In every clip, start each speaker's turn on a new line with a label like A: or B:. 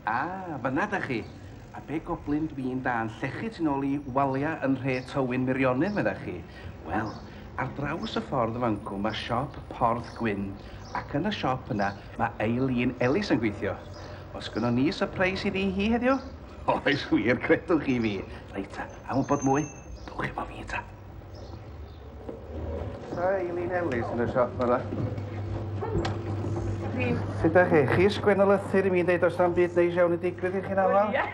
A: Ah, fyna da chi. A be goblyn dwi'n da'n llechu tu nôl i walia yn nhre Tywyn Meirionnydd, medda chi? Wel, ar draws y ffordd fancw mae siop Porth Gwyn, ac yn y siop yna mae Eileen Ellis yn gweithio. Oes gynnon ni sypreis iddi hi heddiw? Oes wir, credwch chi fi. Reit ta, am wybod mwy, dowch efo fi ta. Sa Eileen Ellis yn y siop fan'na? Sut dach chi? Chi sgwennodd lythyr i mi yn deud oes na'm byd neis iawn yn digwydd i chi'n amal?
B: Ie.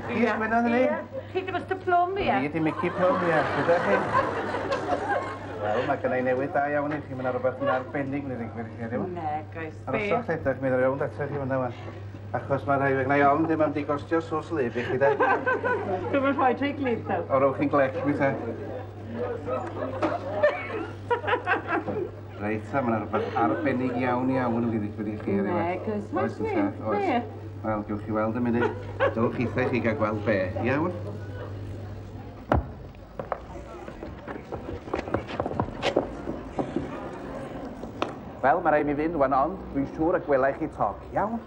A: Chi sgwennodd hynny?
B: Ie. Chi 'di Mister Plum ie?
A: Fi 'di Mici Plum ie. Sut dach chi? Wel, mae gynna i newydd da iawn i chi. Mae 'na rywbeth yn arbennig mynd i ddigwydd i chi heddiw.
B: Nag oes. Be?
A: Arhoswch lle mi ddoi rownd atoch chi fynna wan. Achos mae rhai fe gna i ofn dim am di gostio sws lib i chi de.
B: Dwi'm yn rhoi rhy glib ddo.
A: O rowch chi'n glec mi te. Reit ta, mae 'na rywbeth arbennig iawn iawn yn mynd i ddigwydd i chi heddiw.
B: Nag oes.
A: Oes ynte, oes. Wel, gewch chi weld yn munud. Dowch chitha i chi gael gweld be. Iawn? Wel, mae rhaid mi fynd wan ond dwi'n siŵr y gwela i chi toc, iawn?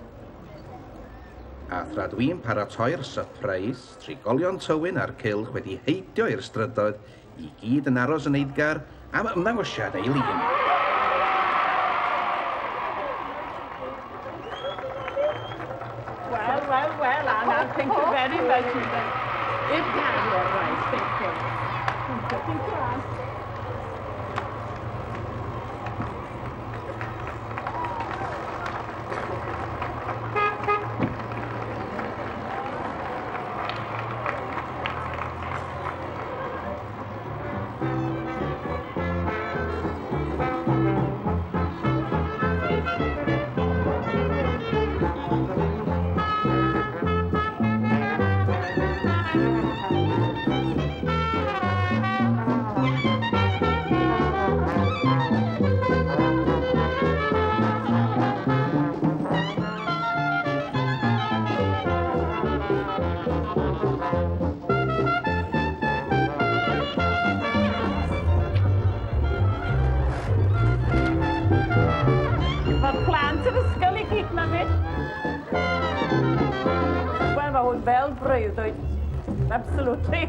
A: A thra dwi'n paratoi'r sypreis, trigolion Tywyn a'r cylch wedi heidio i'r strydoedd i gyd yn aros yn eiddgar am ymddangosiad Eileen.
B: Wel, wel, wel, Anna, thank you very much. If yeah, right, thank you. Thank you, Anne. Mae'r plant yr ysgol i gyd 'ma 'fyd. Wel, mae hwn fel breuddwyd. Absolutely.